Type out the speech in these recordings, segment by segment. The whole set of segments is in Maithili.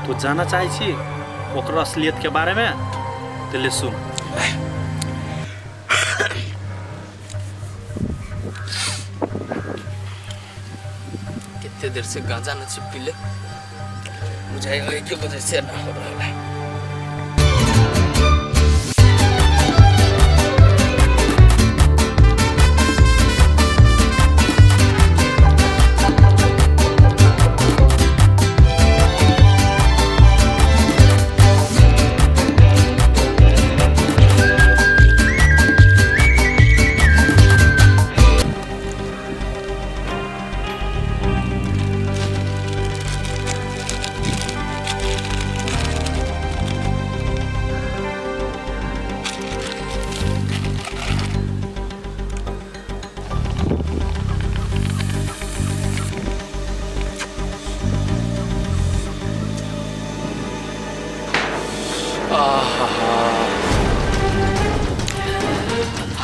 तू जानऽ चाहै छी ओकर असलियतके बारेमे तऽ ले सुन। कते देर से गांजा न छी पीले, बुझाइ एहि के वजह से ना हो रहल है।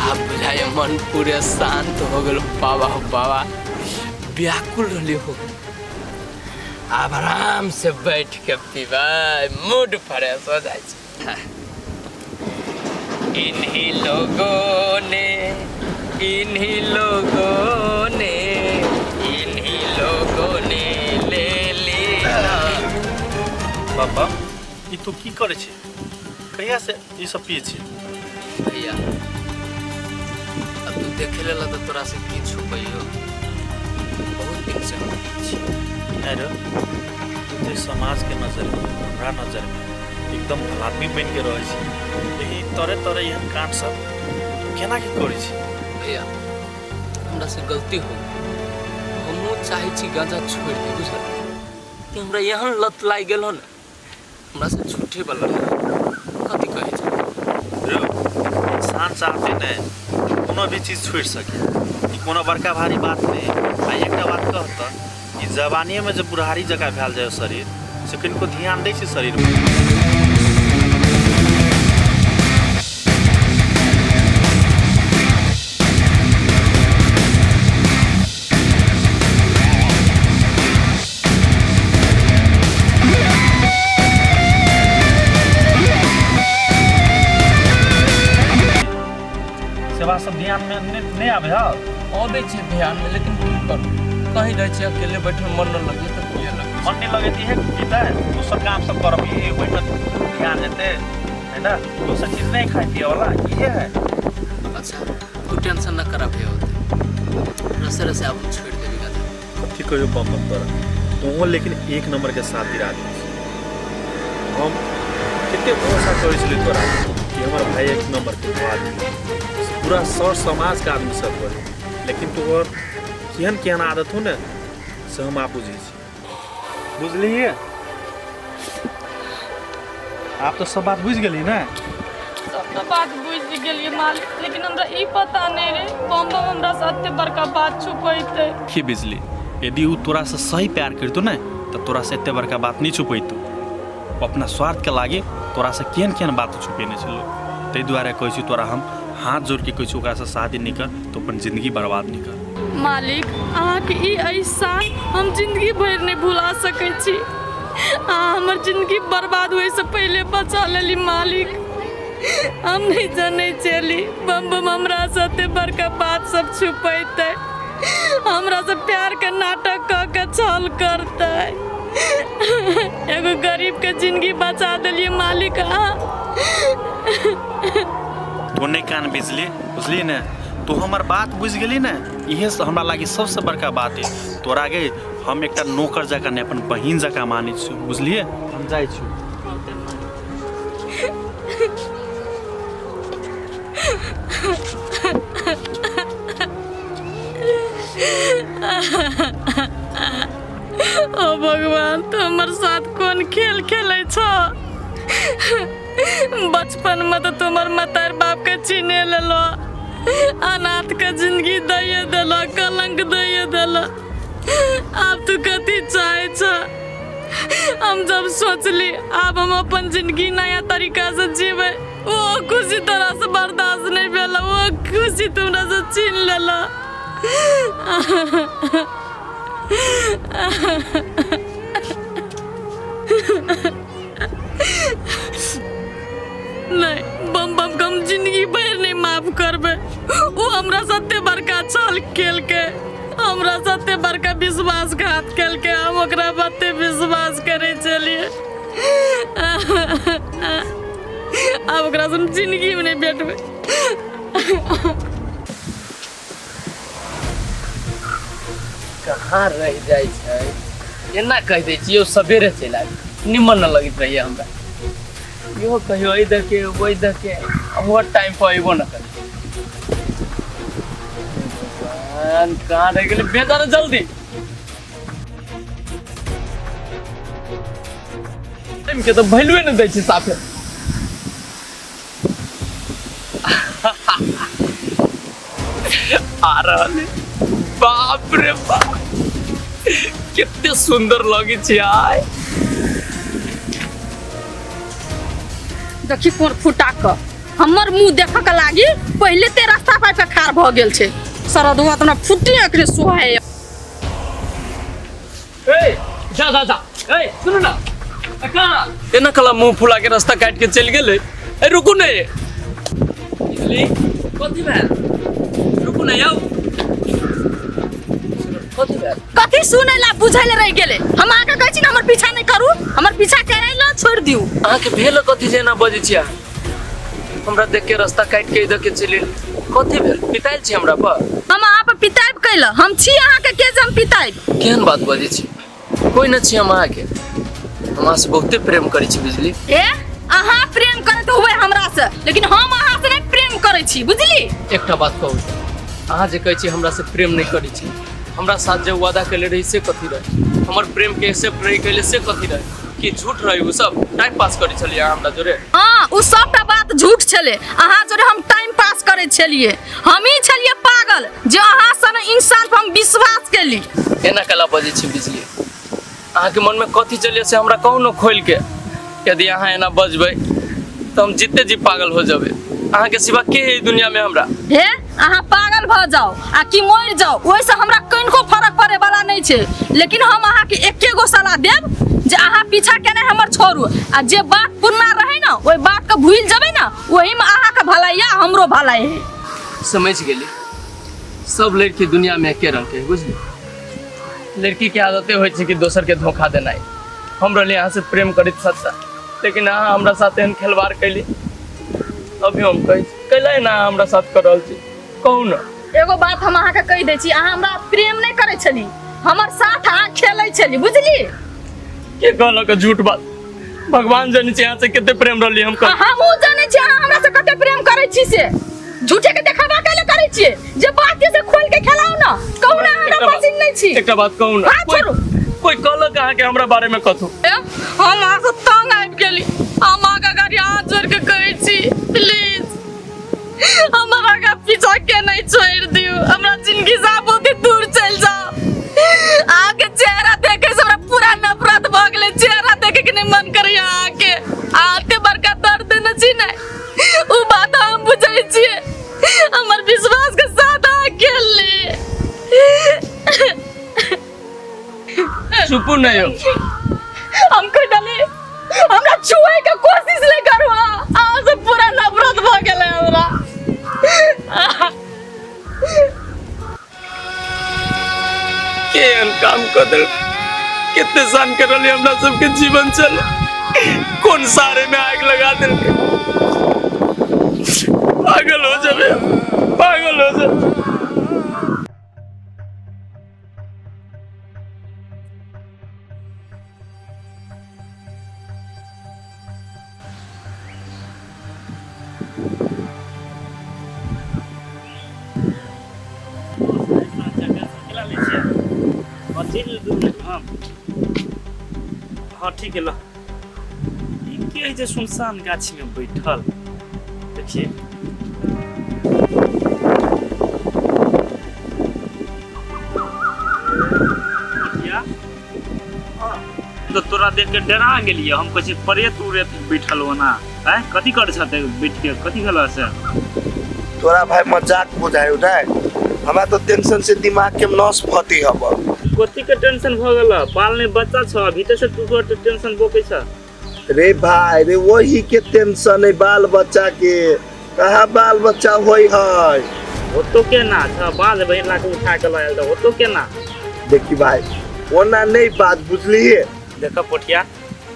आब बुझाइए मन पूरे शांत हो गेल। बाबा हो बाबा, व्याकुल रहली हो, आब आराम से बैठ के पीबै, मूड फ्रेश हो जाइ छै। इन्हीं लोगों ने, इन्हीं लोगों ने, इन्हीं लोगों ने ले लिया। बाबा, ई तू की करै छी? कहिया से ई सब पिए छी? भैया, अब तू देखे लेला तऽ तोरा से की छुपैयो, बहुत दिन से हम पिए छी। नहि रे, तू तऽ समाज के नजर में, हमरा नजर में एकदम भला आदमी बनि के रहै छी, एहि तरह तरह एहन कांड सब तू केना के करै छी? भैया, हमरा से गलती हो गेल, हमहूँ चाहै छी गांजा छोड़ि दी, बुझल कि हमरा एहन लत लागि गेल हो ने, हमरा से छूटे वाला नहीं। कथी कहै छै? रो, इंसान चाहते नहि कोनो भी चीज छोड़ि सके, ई कोनो बड़का भारी बात नहि। आ एकटा बात कह तऽ, ई जवानीमे जे बुढ़ारी जकाँ भेल जाय शरीर, से कनिको ध्यान दै छै शरीरमे? सेवा सब ध्यान में नहीं आवे है? अबै छै ध्यान में, लेकिन की करू, कहीं रहै छै अकेले बैठल, मन न लगे तऽ पिए लगे। मन नहीं लगे है पीता है, दोसर काम सब करब ये ओहिमे ध्यान जेते है ना, दोसर चीज नहीं खाए पिए वाला ये है। अच्छा, तू टेंशन न कर भैया, होते रसे रसे आब हम छोड़ि देबी गांजा। कथी कहियो बम बम तोरा, तोहूँ लेकिन एक नंबर के साथी आदमी छी। हम कते भरोसा करै छलियै तोरा कि हमर भाई एक नंबर के आदमी, पूरा सर समाज के आदमी सब करे, लेकिन तोहर केहन केहन आदत हो ने से हम आप बुझै छी। बुझलियै? आप तो सब बात बुझि गेली ने? सब तऽ बात बुझि गेलियै मालिक, लेकिन हमरा ई पता नहि रे बम बम हमरा से एते बड़का बात छुपैतै। की बिजली, यदि उ तोरा से सही प्यार करतो ने तऽ तोरा से एते बड़का बात नहीं छुपैतो। ओ अपना स्वार्थ के लागे तोरा से केहन केहन बात छुपेने छलो। ताहि दुआरे कहै छी तोरा, हम हाथ जोड़ के कहै छी ओकरा से शादी नहीं कर, तो अपन जिंदगी बर्बाद नहीं कर। मालिक, अहाँके ई एहसान हम जिंदगी भरि नहि भुला सकै छी। अहाँ हमर जिंदगी बर्बाद होइसँ पहिले बचा लेली मालिक। हम नहि जनै छली बम बम हमरा से एते बड़का बात सब छुपैतै, हमरा से प्यार के नाटक कऽ के छल करतै। एगो गरीब के जिंदगी बचा देलियै मालिक अहाँ। तो नहि कान बिजली, बुझलियै ने? तू हमर बात बुझि गेली ने, इहे से हमरा लागी सबसे बड़का बात है। तोरा गे हम एकटा नौकर जकाँ नहि, अपन बहिन जकाँ मानै छियौ, बुझलियै? हम जाइ छियौ। ओ भगवान, तू हमर साथ कोन खेल खेलै छ? बचपन में तो तुमर मतार बाप के छीने लेलो, अनाथ के जिंदगी दैये देलो, कलंक दैये देलो, आब तू कथी चाहे छ? हम जब सोचली आब हम अपन जिंदगी नया तरीका से जीवे, वो खुशी तोरा से बर्दाश्त नहीं भेल, वो खुशी तुमरा से छीन लेलो। नहि, बम बम के हम जिंदगी भरि नहि माफ करबै। ओ हमरा सत्ते बड़का छल केलकै, हमरा सत्ते बड़का विश्वासघात केलकै। हम ओकरा बत्ते विश्वास करै छलियै। आब ओकरा से हम जिंदगी में नहीं भेटबै। कहाँ रहि जाइ छै? एना कहि दै छियै सबेरे चलि आबी, निमन न लगैत रहैए हमरा। इहो कहियो एहि दऽ के ओहि दऽ के हमर टाइम पर अयबो न करी। भगवान, कहाँ रहि गेलै? भेजा ने जल्दी। टाइम के तऽ वैल्यूए नहि दै छै साफे। आ रहल है। बाप रे बाप, कते सुंदर लगे छै आय। देखी कोन फुटा कऽ हमर मुंह देखऽ के लागी पहिले ते रास्ता पर के खार भऽ गेल छै। सरदुआ तऽ हमरा फुटी अखने सोहाय। ए जा जा जा, ए सुनू ना, ए, कहाँ एना कला मुंह फुला के रास्ता काट के चलि गेलै? ए रुकू ने, इजली कथी भेल? रुकू ने यौ, कथी भेल? कथी सुनै ला बुझै ला रहि गेलै? हम अहाँके कहै छी ने हमर पीछा नहि करू, हमर पीछा करै ला छोड़ि दियौ। अहाँके भेल कथी जे एना बजै छी अहाँ? हमरा देख के रास्ता काटि के इधर के चलि एली, कथी भेल? पितायल छी हमरा पर? हम अहाँ पर पितायब कैला? हम छी अहाँके के जे हम पितायब? केहन बात बजै छी? कोई न छी हम अहाँके, हम अहाँ से बहुते प्रेम करै छी बिजली। ए अहाँ प्रेम करैत हुए हमरा से, लेकिन हम अहाँ से नहीं प्रेम करै छी, बुझली? एकटा बात कहू, अहाँ जे कहै छी हमरा से प्रेम नहीं करै छी, हमरा साथ जे वादा कैले रही से कथी रहे? हमर प्रेम के एक्सेप्ट नहीं कैले से कथी रहे? कि झूठ रहे उ सब? टाइम पास करै छलियै अहाँ हमरा जोरे? हाँ, उ सबटा बात झूठ छलै। अहाँ जोरे हम टाइम पास करै छलियै। हमही छलियै पागल जे अहाँ सन इंसान पर हम विश्वास केली। एना कला बजै छी बिजली? अहाँके मनमे कथी चलिए से हमरा कहू ने खोलि के। यदि अहाँ एना बजबै तऽ हम जिते जी पागल हो जेबै। अहाँके सिवा के है ई दुनियामे हमरा? हे अहाँ पागल भऽ जाउ आ कि मरि जाउ, ओहिसँ हमरा कनिको फरक पड़े वाला नहि छै। लेकिन हम अहाँके एके गो सलाह देब जे अहाँ पीछा केनाइ हमर छोड़ू आ जे बात पुरना रहै ने ओहि बातके भूलि जेबै ने, ओहिमे अहाँके भलाई या हमरो भलाई है। समझ गेली, सब लड़की दुनियामे एके रंगके है, बुझली? लड़की के आदते होइ छै कि दोसर के धोखा देनाइ। हम रहली अहाँ से प्रेम करैत सच्चा, लेकिन अहाँ हमरा साथ एहन खेलवाड़ कैली। अभी हम कहै छी कैला एना अहाँ हमरा साथ कर रहल छी, कहू ने। एगो बात हम अहाँके कहि दै छी, अहाँ हमरा प्रेम नहि करै छली, हमर साथ अहाँ खेलै छली, बुझली? के कहलक झूठ बात? भगवान जानै छै अहाँ से कते प्रेम रहली हम। आ हमहूँ जानै छी अहाँ हमरा से कते प्रेम करै छी, से झूठे के देखावा कैले करै छियै? जे बात के से खोल के खेलाउ ना, कहू ना हमरा पसिन नहि छी। एकटा बात कहू ना, हाँ, छोड़ू। कोई कहलक अहाँके हमरा बारे में कथू? ए, हम अहाँ से तंग आबि गेली। हम अहाँके गाड़ी हाथ जोड़ के कहै छी, प्लीज हमर आगा पीछा के नहीं छोड़ दियौ, हमरा जिंदगी से आब बहुत दूर चलि जाओ। अहाँके चेहरा देखे से हमरा पूरा नफरत भऽ गेलै, चेहरा देखे के नहीं मन करैया अहाँके। अहाँ एते बड़का दर्द देने छी ने, उ बात हम बुझै छियै। हमर विश्वास के साथ अहाँ खेलली। चुपू नहीं हो। हम कहि देली हमरा छुए के कोशिश नहीं करू अहाँ, अहाँ से पूरा नफरत भऽ गेलै हमरा। केहन काम कर देल, कते सान कर रहली हमरा सबके जीवन चले, कोन सारे में आग लगा देल। पागल हो जाबे, पागल हो जाबे। हाँ ठीक है, ल ई के है जे सुनसान गाछी में बैठल? देखिए तो तोरा देख के डरा गेलियै हम। कहै छियै प्रेत उरेत बैठल ओना आँय, कथी करै छह बैठ के, कथी भेल से? तोरा भाई मजाक बुझायो नै, हमरा तो टेंशन से दिमाग के नस फटी हब। कथी के टेंशन भऽ गेल? बाल ने बच्चा छ, अभी से तू तोर टेंशन बोकै छ। रे भाई रे, वही के टेंशन है बाल बच्चा के। कहाँ बाल बच्चा होई है? ओतो केना छ, बाल बहिन ला के उठा के लऽ आयल तऽ ओतो केना? देखी भाई, ओना नहीं बात बुझलिए। देख पोठिया,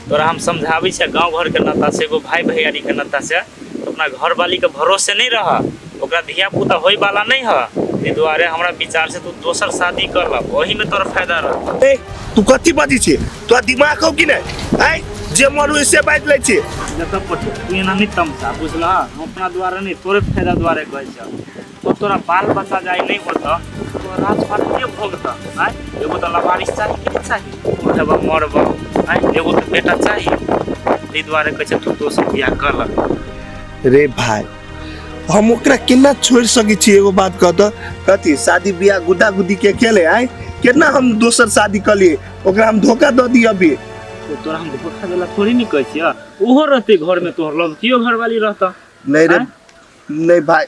तोरा हम समझाबै छियै गाँव घर के नाता से, एगो भाई भैयारी के नाता से, अपना घरवाली के भरोसे नहीं रह, ओकरा धिया पुता होय वाला नहीं है। ताहि दुआरे हमरा विचार से तू दोसर शादी कर ल, ओही में तोरा फायदा रह। ए तू कथी बजै छी? तोरा दिमाग हौ कि नहीं? आय जे मन होइ से बाजि लै छी। देख पोठिया, तू एना नहीं तमसा, बुझलह? हम अपना दुआरे नहीं, तोरे फायदा दुआरे कहै छियौ। तो तोरा बाल बच्चा जाय नहीं होतऽ तो राजपाट के भोगतऽ? आँय, एगो तऽ लवारिस चाही कि नहीं चाही? हेबऽ मरबऽ, आँय, एगो तऽ बेटा चाही। ताहि दुआरे कहै छै तू दोसर बियाह कर ल। रे भाई, हम ओकरा केना छोड़ि सकै छी? एगो बात कह तऽ, कथी शादी बियाह गुदा गुदी के खेले? आय केना हम दोसर शादी कऽ लिए, ओकरा हम धोखा दऽ दी अभी? तो तोरा हम धोखा देला थोड़ी नहीं कहै छियऽ। ओहो रहतै घरमे, तोहर लड़कियो घरवाली रहतऽ। नहीं रे। आँय? नहीं भाई,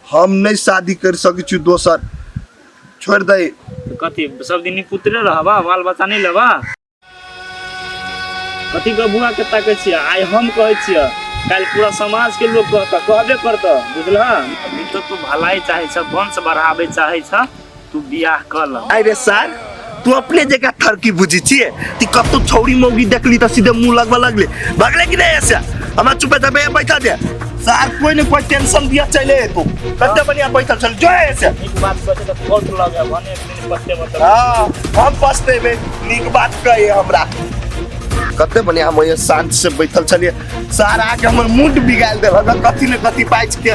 हम नहीं शादी कर सकै छी दोसर, छोड़ि दे। तऽ कथी सब दिन पुत्रे रहबा, बाल बच्चा नहीं लेबा? कथी गबुआ के ताकै छियै? आइ हम कहै छियै, काल्हि पूरा समाज के लोग कहतऽ, कहबे करतऽ, बुझलह? अभी तो तू भलाई चाहै छ, वंश बढ़ाबै चाहै छ, तू बियाह कऽ ल। अरे सर, तू अपने जगह थरकी बुझी छियै ती कतौ छौरी मौगी देखली तऽ सीधे मुंह लगबऽ लगले। भगले कि नहीं ऐसे? हमरा चुपे चापे बैठा दे सर, कोई ने कोई टेंशन दिया चले। तू कते बढ़िया बैठल छल जो ऐसे। नीक बात कहै छै तऽ कोर्ट लगे भने एक दिन पछते मतलब। हाँ, हम पछतेबै? नीक बात कहे हमरा। कते बढ़िया हम ओहिये शांत से बैठल छलियै, सारा आके हमर मूड बिगाड़ि देलक। कथी ने कथी बाजि के।